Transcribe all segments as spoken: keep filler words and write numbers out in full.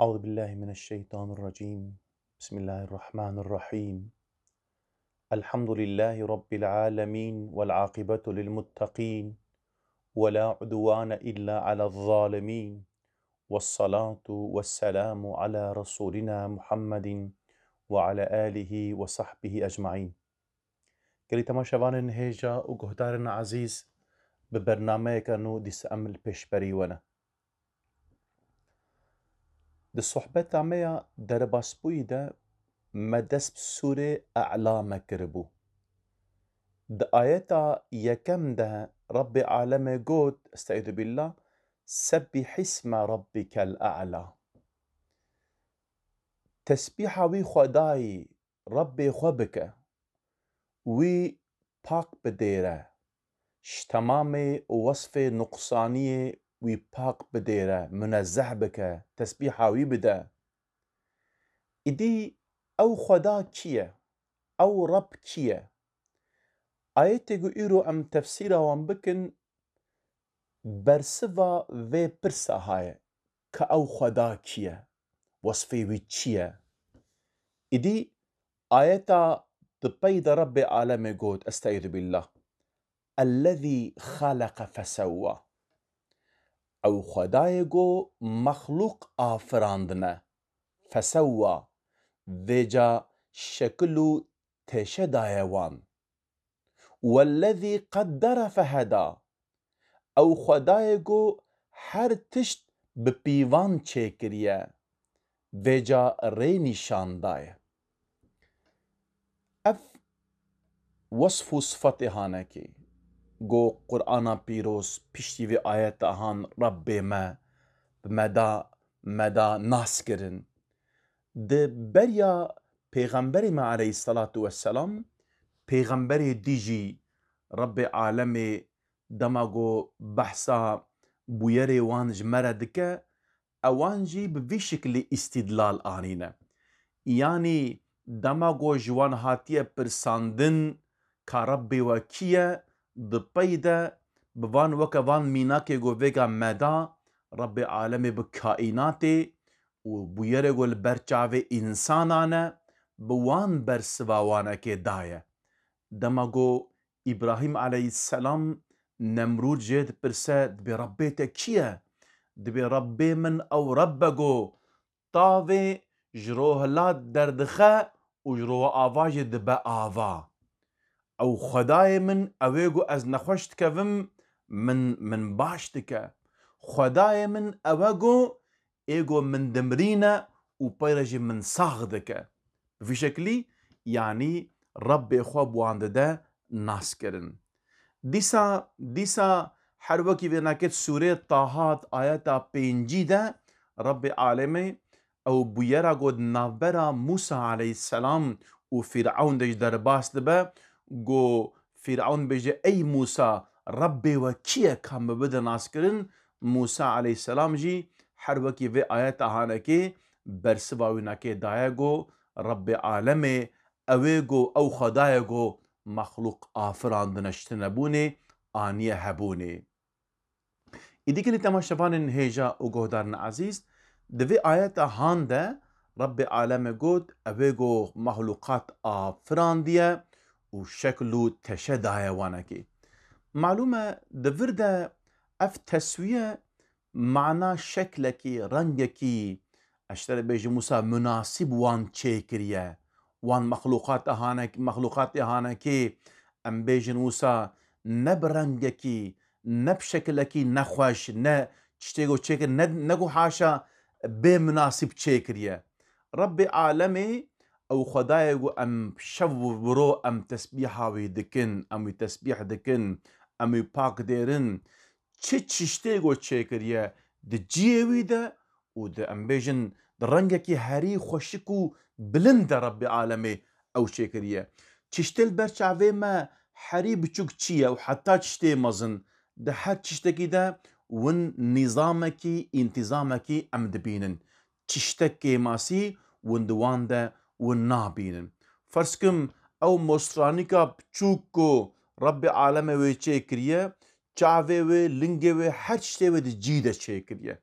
أعوذ بالله من الشيطان الرجيم. بسم الله الرحمن الرحيم. الحمد لله رب العالمين، والعاقبة للمتقين، ولا عدوان إلا على الظالمين، والصلاة والسلام على رسولنا محمد وعلى آله وصحبه أجمعين. Gelî temaşevanên hêja û guhdarên ezîz, bi bernameyeke nû dîsa em li pêşberî we ne. Di sohbeta me ya derbasbûyî de me dest bi sûrê E'la me kiribû. Di ayeta yekem de Rebbê alemê got, Estaizu billah, "Sebbih isme Rabbikel E'la." Tesbîha wî Xwedayî, Rebbê xwe bike, wî pak bidêre, ji temamê wesfê nuqsaniyê wî pak bidêre, munezzeh bike, tesbîha wî bide. Îdî ew Xweda kî ye? Ew Reb kî ye? Ayetê ku îro em tefsîra wan bikin, bersiva vê pirsa haye, ka ew Xweda kî ye? Wesfê wî çi ye? Îdî ayeta di pey de Rebbê alemê got, Estaizu billah, "Ellezî xaleqe fesewwa." Ew Xwedayê ku mexlûq afirandine, fesewwa, vêca şekil û têşe daye wan. "Wellezî qeddere feheda." Ew Xwedayê ku her tişt bi pîvan çêkiriye, vêca rê nîşan daye. Ev wesf û sifatê hanekê, ku Qur'ana Pîroz piştî vê ayeta han Rebbê me bi me da, me da nas kirin. Di beriya Pêxemberê me aleyhisselatu vesselam, pêxemberê dî jî Rebbê alemê dema ku behsa bûyerê wan ji me re dike, ewan jî bi vî şiklî îstîdlal anîne. Yanî dema ku ji wan hatiye pirsandin ka Rebbê we kî ye, di pey de bi van weke van mînakê ku vêga me da, Rebbê alemê bi kaînatê û bûyerê ku li ber çavê însanan e, bi wan bersiva wanekê daye. Dema ku Îbrahîm aleyhisselam Nemrûd jê dipirse, dibê Rebbê te kî ye? Dibê Rebbê min ew Reb e ku tavê ji rohilat derdixe û ji roha ava jî dibe ava. Ew Xwedayê min ew ê ku ez nexweş dikevim, min, min baş dike. Xwedayê min ew e ku ê ku min dimrîne û peyre jî min sax dike. Bi vî şeklî, yanî Rebbê xwe bi wan dide nas kirin. Dîsa, dîsa her wekî vênakê di sûrê Taha di ayeta pêncî de Rebbê alemê ew bûyera ku di navbera Mûsa aleyhisselam û Fîrewn de jî derbas dibe, ku Fîrewn bêje, "Ey Mûsa, Rebbê we kî ye ka min bide naskirin?" Mûsa aleyhisselam jî her wekî vê ayeta hanekê bersiva wînakê daye ku Rebbê alemê ew ê ku ew Xwedayê ku mexlûq afirandine ji tinebûnê aniye hebûnê. Îdî gelî temaşevanên hêja û guhdarên ezîz, di vê ayeta han de Rebbê alemê got, ew ê ku mexlûqat afirandiye û şekl û teşe daye wanekê. Malûm e, di vir de ev teswiye mana şeklekî, rengekî, ez ji te re bêjim wisa munasîb wan çêkiriye. Wan mexlûqata hanek-, mexlûqatê hanekê, em bêjin wisa ne bi rengekî, ne bi şekilekî nexweş, ne tiştê ku çêkir, ne, ne ku haşa bê munasîb çêkiriye. Rebbê alemê ew Xwedayê ku em şev û viro em tesbîha wî dikin, em wî tesbîh dikin, em wî pak dêrin. Çi çiştê ku çêkiriye di cihê wî de û di, em bêjin, di rengekî herî xweşik û bilind de Rebbê alemê ew çêkiriye. Çiştê li ber çavê me herî biçûk çi ye û heta çiştê mezin, di her çiştekî de win nîzamekî, întîzamekî em dibînin. Çiştek kêmasî win di wan de win nabînin. Ferz kim, ew mostranîka biçûk ku Rebbê alemê wê çêkiriye, çavê wê, lingê wê, her tiştê wê di cî de çêkiriye.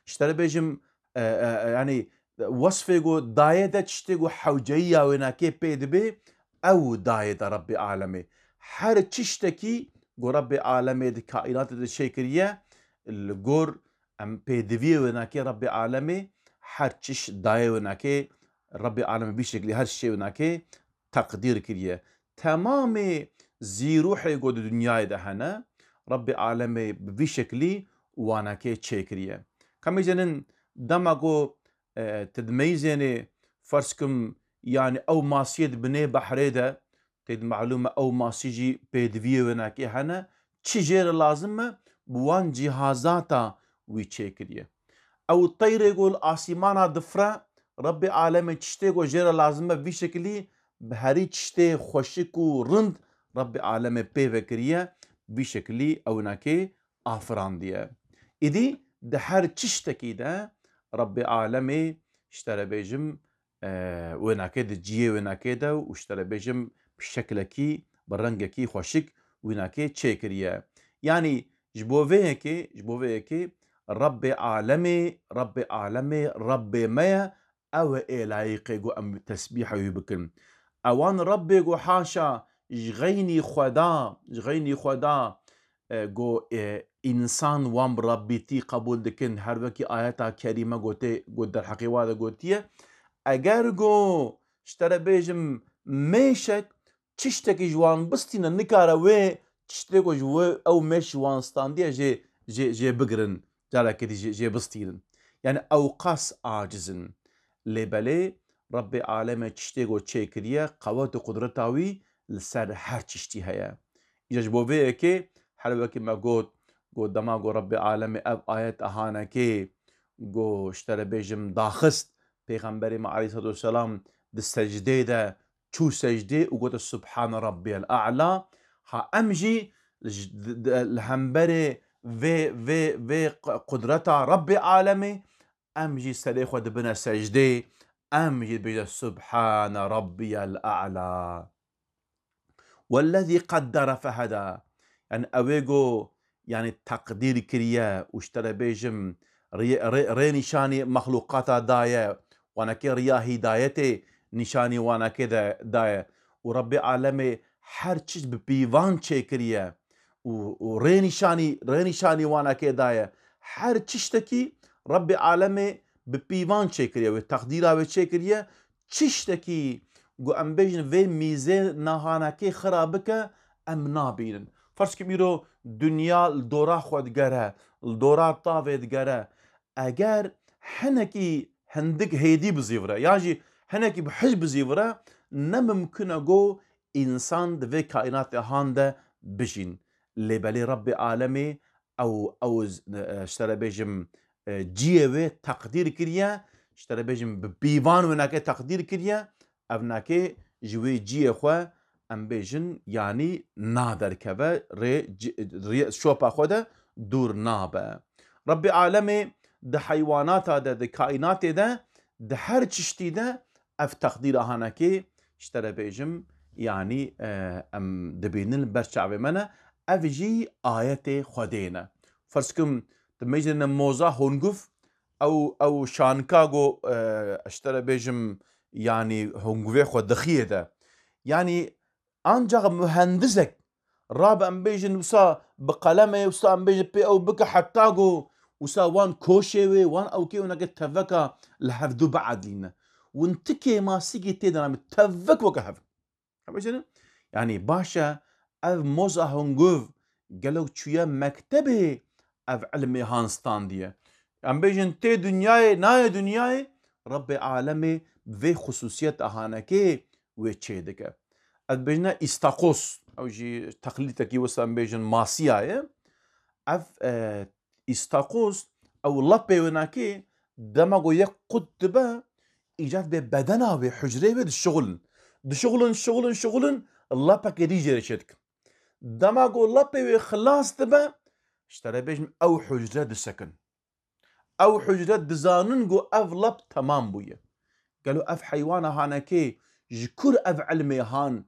Ji te re bêjim, e, e, e, yanî wesfê ku dayê de tiştê ku hewceyiya wênakê pê dibê, ew dayê de Rebbê Alemê. Her tiştekî ku Rebbê Alemê di kaînatê de çêkiriye, li gor em pêdiviyê wênakê Rebbê Alemê, her çiş dayê wênakê Rebbê Alemê bî şeklî her şişê wênakê teqdîr kiriye. Temamê zîruhê ku di dinyayê de hene, Rebbê Alemê bi vî şeklî wanakê çêkiriye. Ka mêzenin dema ku, e, tu dimeyzênê, ferz kim, yanî ew masiyê di binê behrê de, tê di malûm e ew masî jî pêdiviyê wênakê hene, çi jê re lazim e, bi wan cîhazata wî çêkiriye. Ew teyrê ku li asîmana difre, Rebbê Alemê tiştê ku jê re lazim e vî şekilî bi herî tiştê xweşik û rind Rebbê Alemê pê vekiriye, vî şekilî ew nakê afirandiye. Îdî di her tiştekî de Rebbê Alemê, ji te re bêjim, e, wênakê di ciyê wênakê de û ji te re bêjim bi şeklekî, bi rengekî xweşik wênakê çêkiriye. Yanî ji bo vê yekê, ji bo vê yekê Rebbê Alemê, Rebbê Alemê, Rebbê me ye, ew e ê layîqê ku em tesbîha wî bikin. Ewan Rebbê ku haşa ji xeynî Xweda, ji xeynî Xweda, e, ku, e, însan wan bi Rebbîtî qebûl dikin, her wekî ayeta kerîme gotê, ku derheqê wa de gotiye, eger ku ji te re bêjim mêşek tiştekî ji wan bistîne, nikare wê tiştê ku ji wê ew mêş ji wan standiye jê, jê, jê bigirin, carekê dî jê, jê bistînin. Yani ew qas aciz in. Lê belê Rebbê Alemê tiştê ku çêkiriye, qewet û qudreta wî li ser her tiştî heye. Îca ji bo vê yekê, her wekî me got, got dema ku Rebbê Alemê ev ayet ahanekê, ku ji te re bêjim daxist, Pêxemberê me aleyhisselatu vesselam di secdê de çû secdê û gote, "Subhane Rabbiyel A'la." Ha em jî ji, d-, d-, li hemberê vê, vê, vê q-, qudreta Rebbê Alemê, em jî serê xwe dibine secdê, em jî dibêje, "Subhane Rabbiyel A'la." Wellezî qaddere feheda. Yani ew ê go, yani teqdîr kiriye û ji te re bêjim, rê, rê, rê nîşanî mexlûqata daye, wanekê riya hîdayetê nîşanî wanekê de daye. Û Rebbê Alemê her çiş bi pîvan çêkiriye û, û rê nîşanî, rê nîşanî wanekê daye. Her çiştekî Rebbê Alemê bi pîvan çêkiriye, wê teqdîra wê çêkiriye. Çiştekî ku em bêjin vê mîzê nahanekê xira bike, em nabînin. Ferz kim îro dinya li dora xwe digere, li dora tavê digere. Eger hinekî hindik hêdî bizîvire, yan jî hinekî bi hij bizîvire, ne mimkun e ku însan di vê kaînatê han de bijîn. Lê belê Rebbê Alemê ew, ew z-, e, ji te re bêjim, e, ciyê wê teqdîr kiriye, ji te re bêjim bi pîvan wê nake teqdîr kiriye, ev nake ji wê ciyê xwe, em bêjin, yanî naderkeve, rê ci-, rê şopa xwe de dûr nabe. Rebbê Alemê di heywanata de, di kaînatê de, di her çiştî de ev teqdîra hanekê, ji te re bêjim, yanî, e, em dibînin li ber çavê me ne, ev jî ayetê Xwedê ne. Ferz kim, tu mêjine moza honguf, ew, ew şanka go, e, ji te re bêjim, yanî honguvê xwe dixiyê de. Yanî ancax muhendisek rabe em bêjin wisa bi qelemê, wisa em bêjin pê ew bike heta go wisa wan koşê wê, wan ewkê wê nake teveka li hevdu biedlîne. Win ti kêmasîkê tê de name tevek weke hev. Em bêjin, yanî baş e, ev moza hunguv gelo çûye mektebê ev ilmê han standiye. Em bêjin tê dinyayê, nayê dinyayê, Rebbê alemê vê xusûsiyet ahanekê wê çê dike. Ev bêjine îstaqos, ew jî teqlîtekî wisa em bêjin masiya ye. Ev, e, îstaqos, ew lepê wênakê dema ku yek qut dibe, îcad bê bedena wê, hucrê wê dişixulin. Dişixulin, şixulin, şixulin, lepekê dî jê re çêdikin. Dema ku lepê wê xilas dibe, ji te re bêjim ew hucre disekin. Ew hucre dizanin ku ev lep temam bûye. Gelo ev heywana hanekê ji kur ev ilmê han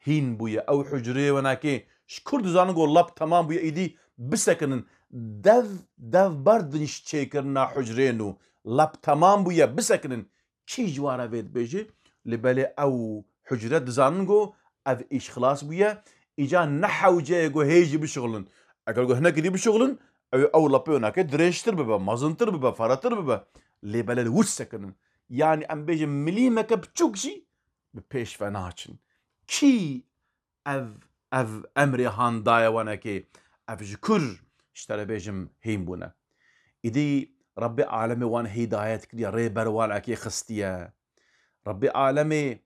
hîn bûye? Ew hucreyê wenakê ji kur dizanin ku lep temam bûye, îdî bisekinin? Dev, dev berdinş çêkirina hucrên û lap temam bûye, bisekinin. Kî ji wan re vê dibêje? Lê belê ew hucre dizanin ku ev îş xilas bûye, îca ne hewce ye ku hê jî bişuxulin. Eger ku hinekî dî bişuxulin, ew ê ew lapê wê nake dirêjtir bibe, mezintir bibe, ferehtir bibe. Lê belê li wir sekinin. Yanî em bêjin milîmeke biçûk jî bi pêş ve naçin. Kî ev, ev emrê han daye wanekê, ev ji kur, ji te re bêjim, hîn bûne. Îdî Rebbê alemê wan hîdayet kiriye, rêber wanekê xistiye. Rebbê alemê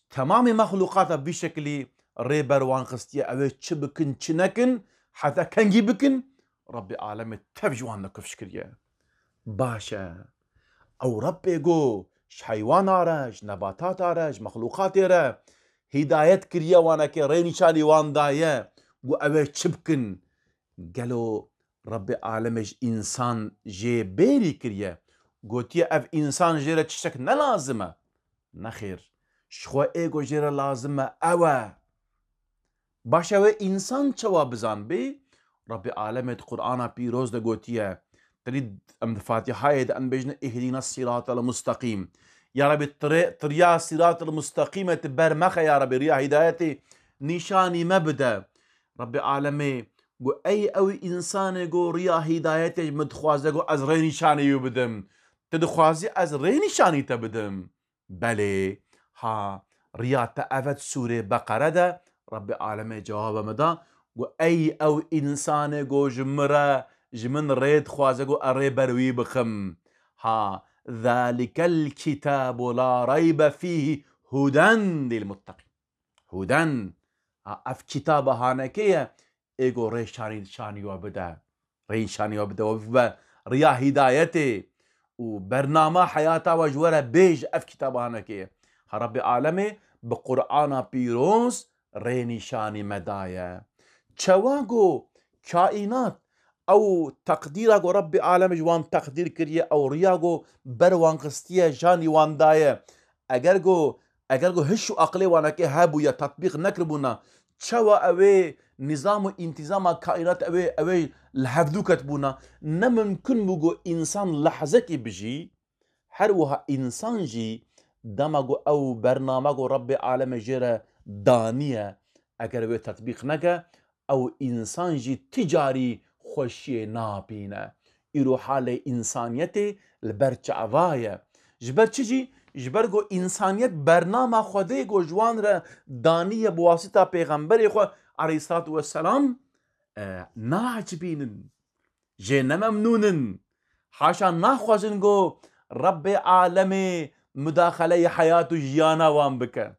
temamê mexlûqata vî şekilî rêber wan xistiye, ew ê çi bikin, çi nekin, heta kengî bikin, Rebbê alemê tev ji wan nekifş kiriye. Baş e. Ew Rebbê ku ji heywana re, ji nebatata re, ji mexlûqatê re hîdayet kiriye, wanekê rênîşanî wan daye ku ew ê çi bikin. Gelo Rebbê alemê ji însan jê bêrî kiriye? Gotiye ev însan jê re tiştek ne lazim e? Nexêr. Ji xwe ê ku jê re lazim e ew e. Baş e, wê însan çawa bizanbê? Rebbê alemê di Qur'ana pîroz de gotiye, tenî em di Fatihayê de em bêjine ihdîne sîratel musteqîm. Ya Rebbî, tirê, tiriya sîratel musteqîmê tu ber mexe, ya Rebbî, riya hîdayetê nîşanî me bide. Rebbê alemê got, ey ew însanê got riya hîdayetê ji min dixwaze, got ez rê nîşanî wî bidim. Tu dixwazî ez rê nîşanî te bidim? Belê, ha, riya te ev e. Sûrê Beqere de Rebbê alemê cewaba me da, got, ey ew însanê got ji min re, ji min rê dixwaze, got ez rê ber wî bixim. Ha, zalikel kitabu la reybe fîhî huden lil muttaqîn. Huden, ha, ev kitaba hanekê ye, ê got rê şanî, şanî we bide. Rê şanî we bide, we bibe riya hîdayetê û bernama heyata we ji we re bêj, ev kitaba hanekê ye. Ha, Rebbê alemê bi Qur'ana pîroz rê nîşanî me daye. Çawa ku kaînat, ew teqdîra ku Rebbê alemê ji wan teqdîr kiriye, ew riya ku ber wan xistiye, şanî wan daye. Eger ku, eger ku hiş û aqilê wanekê hebûya, tatbîq nekiribûna, çawa ew ê nîzam û întîzama kaînat ew ê, ew ê li hevdû ketibûna? Ne mimkun bû ku însan lehzekî bijî, her wiha însan jî dema ku ew bernama ku Rebbê alemê jê re daniye, eger wê tetbîq neke, ew însan jî ti carî xweşiyê nabîne. Îro halê însaniyetê li ber çava ye. Ji ber çi jî? Ji ber ku însaniyet bernama Xwedê ku ji wan re daniye bi wasita pêxemberê xwe aleyhisselatu wesselam, e, naecibînin. Jê ne memnûn in. Haşa naxwazin ku Rebbê alemê mudaxeleyê heyat û jiyana wan bike.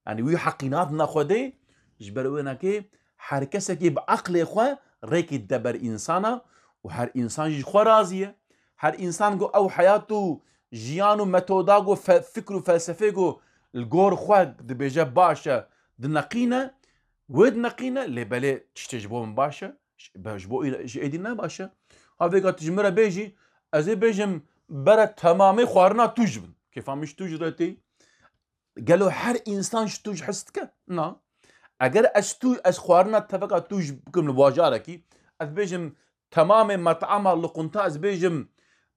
Yanî wî heqî nadine Xwedê, ji ber wê nekê her kesekî bi eqlê xwe rêkî dide ber însana û her însan jî ji xwe razî ye. Her însan ku ew heyat û jiyan û metoda ku fe-, fikr û felsefê ku li gor xwe dibêje baş e, dineqîne, wê dineqîne, lê belê tiştê ji bo min baş e, ji, be-, ji bo î-, ji êdî ne baş e. Ha vêga tu ji min re bêjî, ez ê bêjim bere temamê xwarina tûj bin. Kêfa min ji tûj re tê. Gelo her însan ji tûj hez dike? Na. Eger ez tû-, ez xwarina teveka tûj bikim li bajarekî, ez bêjim temamê met'ama, luqunta, ez bêjim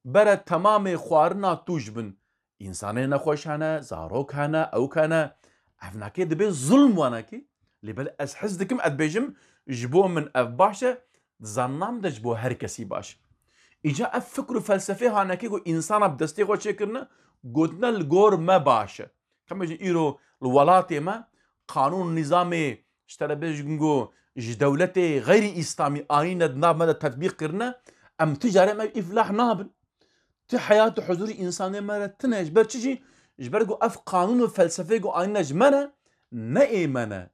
bere temamê xwarina tûj bin. Însanê nexweş hene, zarok hene, ewk hene. Ev nake dibe zulm wanekî. Lê belê ez hez dikim, ez dibêjim, ji bo min ev baş e, di zanna min de ji bo her kesî baş e. Îca ev fikr û felsefê hanekê ku însana bi destê xwe çêkirine, gotine li gor me baş e. Ka bêjin îro li welatê me qanûn nîzamê, ji te re bêjin ku ji dewletê xeyrî îslamî anîne di nav me de tetbîq kirine, em ti carê me îflah nabin. Ti heyat û huzûrî însanê me re tine. Ji ber çi jî? Ji ber ku ev qanûn û felsefê ku anîne ji me re, ne ê me ne.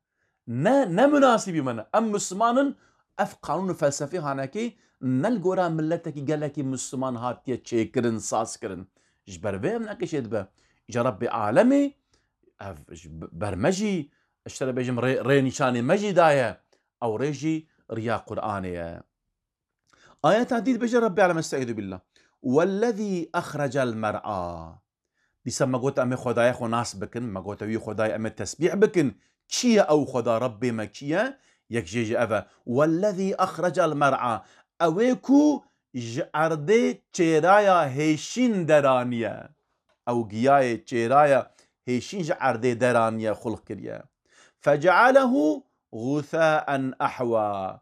Ne, ne munasîbî me ne. Em Misliman in, ev qanûn û felsefê hanekê ne li gora miletekî, gelekî Misliman hatiye çêkirin, saz kirin. Ji ber vê em neke çêdibe. Îca Rebbê alemê, ev ji b-, ber me jî, ji te re bêjim, rê, rê nîşanê me jî daye. Ew rê jî riya Qur'anê ye. Ayeta dî dibêje Rebbê alem, estaizu billah. Wellezî exrecel mer'a. Dîsa me got em ê Xwedayê xwe nas bikin, me got wî Xwedayê em ê tesbîh bikin. Kî ye ew Xweda, Rebbê me kî ye? Yek jê jî ev e. Wellezî exrecel mer'a. Ew ê ku ji erdê çêraya hêşîn deraniye. Ew giyayê çêraya hêşîn ji erdê deraniye, xulq kiriye. Fecealehu gûsaen ehwa.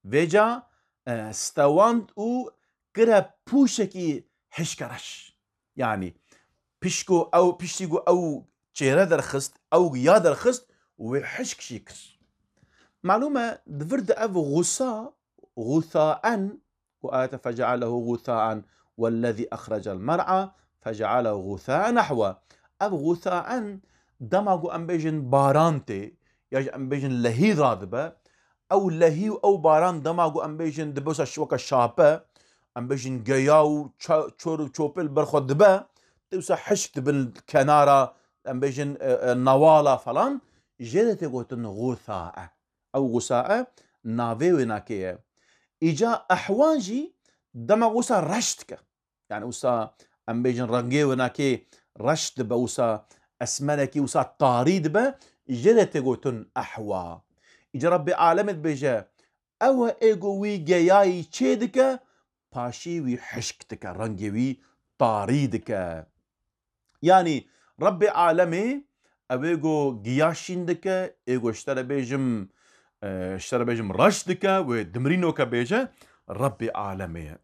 Vêca, e, stewand û kire pûşekî hişke reş. Yanî, pişko ew, piştî ku ew çêre derxist, ew giya derxist, wê hişk jî kir. Malûm e, di vir de ev gûsa, gûsaen, ku ayete fecealehu gûsaen, wellezî exrecel mer'a, fecealehu gûsaen ehwa. Ev gûsaen, dema ku em bêjin baran tê, ya jî em bêjin lehî radibe, ew lehî û ew baran dema ku em bêjin dibe wisa weke şape, em bêjin geya û ça-, çor û çopê li ber xwe dibe, tê wisa hişk dibin kenara, em bêjin, e, e, newala falan, jê re tê gotin gûsae. Ew gûsae navê wênakê ye. Îca ehwa jî dema wisa reş dike. Yani wisa em bêjin rengê wênakê reş dibe, wisa esmerekî wisa tarî dibe, jê re tê gotin ehwa. Îca Rabbê alemê dibêje, ew e ê ku wî geyayî çê dike, paşî wî hişk dike, rengê wî tarî dike. Yanî Rabbê alemê ew ê ku giya şîn dike, ê ku ji te re bêjim, e, ji te re bêjim reş dike, wê dimrînoke bêje, Rabbê alemê ye.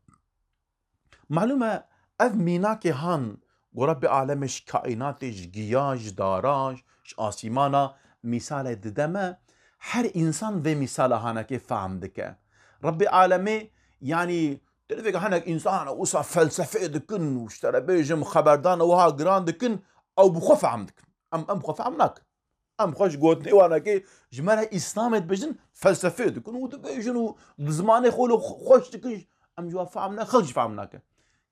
Malûm e, ev mînakê han ku Rabbê alemê ji kaînatê, ji giya, ji dara, ji asîmana mîsalê dide me, her însan vê mîsala hanekê fehm dike. Rabbê alemê, yanî, tu dibêje hinek însan wisa felsefeyê dikin û ji te re bêjim xeberdana wiha giran dikin, ew bi xwe fehm dikin. Em, em bi xwe fehm nakin. Em xwe ji gotinê wanekê ji me re Îslamê dibêjin, felsefeyê dikin û dibêjin û di zimanê xwe li xweş dikin. Em ji wan fehm ne, xelk jî fehm nake.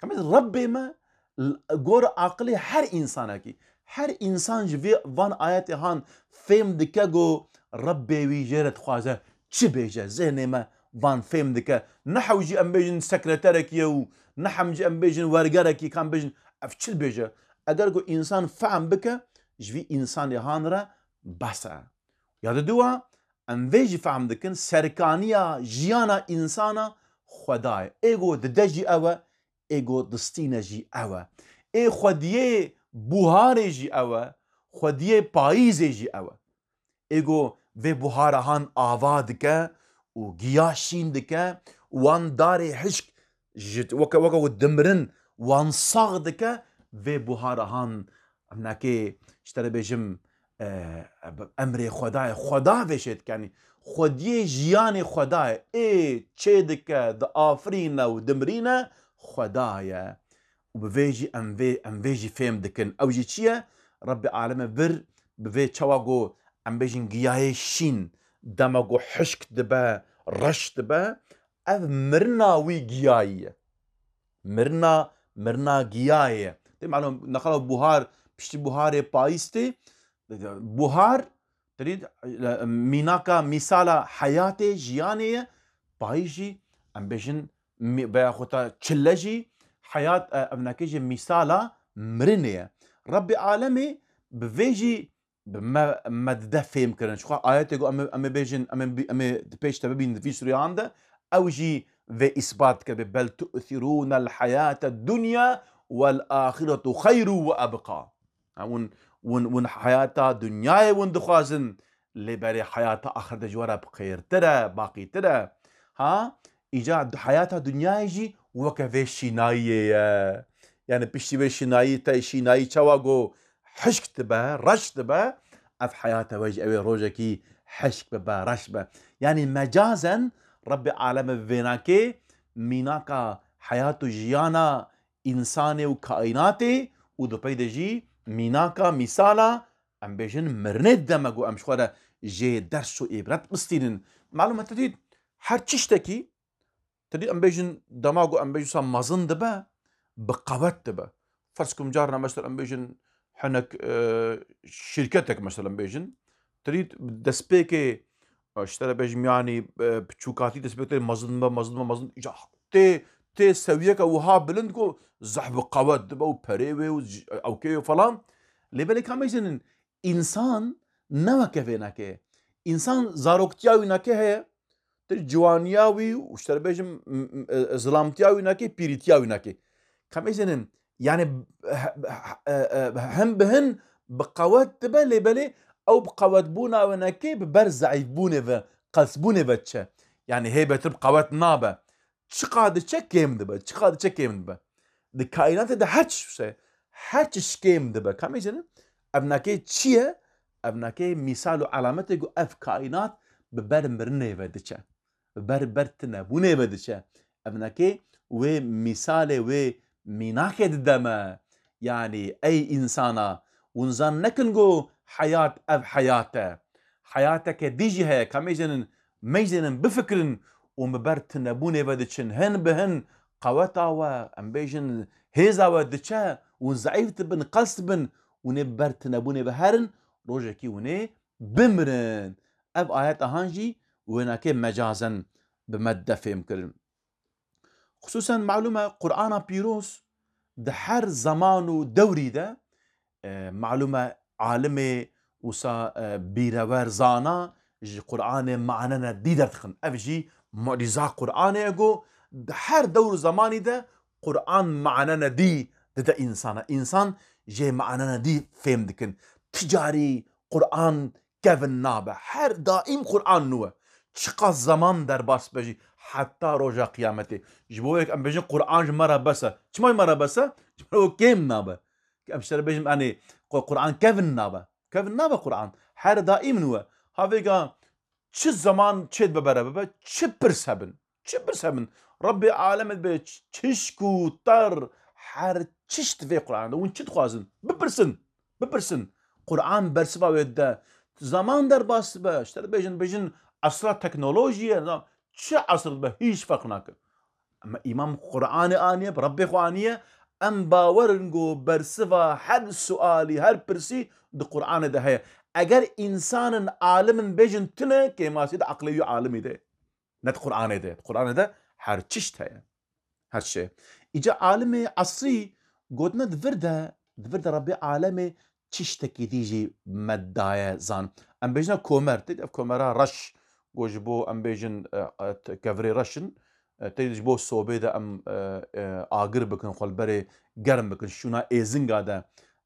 Kemê Rebbê me, l-, gor aqilê her însanekî, her însan ji vê van ayetê han fêm dike ku Rebbê wî jê re dixwaze çi bêje, zihnê me van fêm dike. Ne hew jî em bêjin sekreterekî ye û ne hem jî em bêjin wergerekî, kan bêjin ev çi dibêje. Eger ku însan fehm bike, ji vî însanê han re bes e. Ya diduwa, em vê jî fehm dikin, serkaniya jiyana însana Xweda ye. Ê ku dide jî ew e, ê ku distîne jî ew e. Ê xwediyê buharê jî ew e, xwediyê payîzê jî ew e. Ê ku vê buhara han ava dike û giya şîn dike, wan darê hişk ji, weke, weke ku dimirin, wan sax dike, vê buhara han, em nekê, ji te re bêjim, e, emrê Xwedayê, Xweda vê şê dike, yanî Xwediyê jiyanê Xwedayê, ê çê dike, diafirîne û dimirîne, Xweda ye. Û bi vê jî em vê, em vê jî fêm dikin. Ew jî çi ye? Rebbê alemê vir bi vê çawa ku em bêjin giyayê şîn, dema ku hişk dibe, reş dibe, ev mirina wî giyayî ye. Mirina, mirina giyayê ye. Tê malûm, nexera buhar, piştî buharê payîz tê, buhar, tirî, mînaka, mîsala heyatê, jiyanê ye, payîz jî, em bêjin, mî-, veya xwe ta çile jî, heyat, e, evnekê jî mîsala mirinê ye. Rebbê alemê bi vê jî bi me, me dide fêm kirin. Ji xwe ayetê ku em ê, em ê bêjin, em ê bi-, em ê di pêş te bibînin di vî sûreyan de, ew jî vê îsbat dike, bê, "Bel tu'thirûnel hayate dunya wel ahiretu xeyru ve ebqa." Ha, hûn, hûn, hûn heyata dinyayê hûn dixwazin, lê berê heyata axirete ji we re bi xêrtir e, baqîtir e. Ha, îca di heyata dinyayê jî weke vê şînayiyê ye. Yani piştî vê şînayî, te şînayî çawa ku hişk dibe, reş dibe, ev heyata we jî ew ê rojekî hişk bibe, reş be. Yani mecazen Rebbê aleme bi vênakê mînaka heyat û jiyana însanê û kaînatê û di pey de jî mînaka, mîsala, em bêjin, mirinê dide me ku em ji xwe re jê ders û îbret bistînin. Malûm e, tu dît her tiştekî, tu dît em bêjin, dema ku em bêjin wisa mezin dibe, bi qewet dibe. Ferz ku carna mesela em bêjin hinek, e, şîrketek mesela em bêjin, tu dît destpêkê Ji te re bêjim, yanî, e, piçûkatî destpêk tê mezin be, mezin be, mezin, îca tê, tê sewiyeke wiha bilind ku zehf bi qewet dibe û perê wê û ewkê wê falan. Lê belê ka em bêjin, însan ne weke vênekê ye. Însan zaroktiya wî neke heye, tu ciwaniya wî û ji te re bêjim, m-, m-, e, zilamtiya wî nakê, pîrîtiya wî nakê. Ka em bêjin, yani, he-, he-, e, e, hin bi hin bi qewet dibe, lê belê ew bi qewetbûna wê nakê bi ber zeîfbûnê ve, qelsbûnê ve diçe. Yani hêbetir bi qewet nabe. Çiqa diçe kêm dibe, çiqa diçe kêm dibe. Di kaînatê de her çi, her çi ji kêm dibe. Ka em bêjin, ev nakê çi ye? Ev nakê mîsal û elametê ku ev kaînat bi ber mirinê ve diçe. Bi ber, ber tinebûnê ve diçe. Ev nakê wê mîsalê, wê mînakê dide me. Yanî ey însana, hûn zan nekin ku heyat ev heyat e. Heyateke dî jî heye, ka em bêjin, em bêjin bifikirin û bi ber tinebûnê ve diçin. Hin bi hin qeweta we, em bêjin hêza we diçe, hûn zeîf dibin, qels dibin, hûn ê bi ber tinebûnê ve herin, rojekî hûn ê bimirin. Ev ayet ahan jî wênakê mecazen bi me dide fêhm kirin. Xisûsen malûm e, Qur'ana Pîroz di her zeman û dewrî de, e, malûm e, alimê wisa, e, bîrewer, zana ji Qur'anê manene dî derdixin. Ev jî mucîza Qur'anê ye ku di her dewr û zemanî de Qur'an manene dî dide însana. Însan jê manene dî fêm dikin. Ti carî Qur'an kevin nabe. Her daîm Qur'an nû e. Çiqas zeman derbas be jî heta roja qiyametê. Ji bo yek em bêjin Qur'an ji me re bes e. Çima ji me re bes e? Ji ber ku kêm nabe. Em ji te re bêjin, yanî, Qu-, Qur'an kevin nabe. Kevin nabe Qur'an. Her daîm nû e. Havêga çi zeman çê dibe bere bibe, çi pirs hebin. Çi pirs hebin. Rebbê alemê dibe ç-, çişk û tar, her çişt vê Qur'anê de. Hûn çi dixwazin? Bipirsin. Bipirsin. Qur'an bersiva wê dide. Zaman derbas dibe. Ji te re bêjin, bêjin esra teknolojiyê, na, çi esr dibe, hîç ferq nake. Em îman bi Qur'anê aniye, bi Rebbê xwe aniye, em bawer in ku bersiva her sualî, her pirsî di Qur'anê de heye. Eger însanin, alimin bêjin tune, kêmasî di eqlê wî alimî de ye. Ne di Qur'anê de. Di Qur'anê de her çişt heye. Her şey. Îca alimê esrî gotine di vir de, di vir de Rebbê alemê çiştekî dî jî me daye zan. Em bêjine komer, tê ev komera reş, ku ji bo em bêjin, e, e, t-, kevirê reş in, e, tê ji bo sobê de em, e, e, agir bikin, xwe li berê germ bikin, şûna êzinga de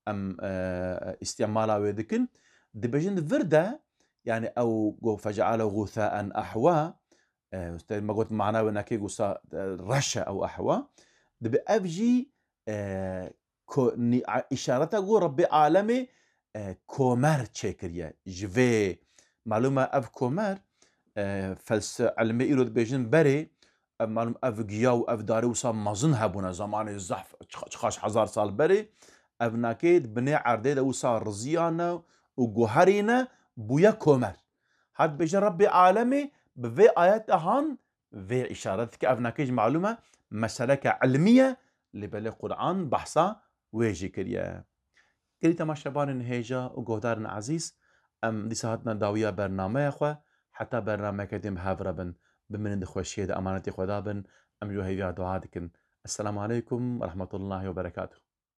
em, e, îstîmala wê dikin. Dibêjin di vir de, yani ew ku feceale gûthaen ehwa, e, me got mana wê nekê gusa, e, reş e ew ehwa. Dibe ev jî, e, ko-, nî-, a-, îşareta ku Rebbê alemê, e, komer çêkiriye. Ji vê malûm e ev komer, e, felse-, ilmê îro dibêjin berê, ev malûm ev giya û ev darê wisa mezin hebûne, zamanê zehf, çiqa-, çiqas hezar sal berê, ev nakê di binê erdê de wisa riziyane û guherîne, bûye komer. Hat bêje Rebbê alemê bi vê ayete han vê îşaret dike. Ev nakê jî malûm e, meseleke ilmî ye, lê belê Qur'an behsa wê jî kiriye. Gelî temaşevanên hêja û guhdarên ezîz, em dîsa hatine dawiya bernameya xwe, heta bernameyeke din bi hev re bin. Bimînin di xweşiyê de, emanetê Xweda bin, em ji we hêviya dua dikin. Esselamu aleykum ve rahmetullahi ve berekatuh.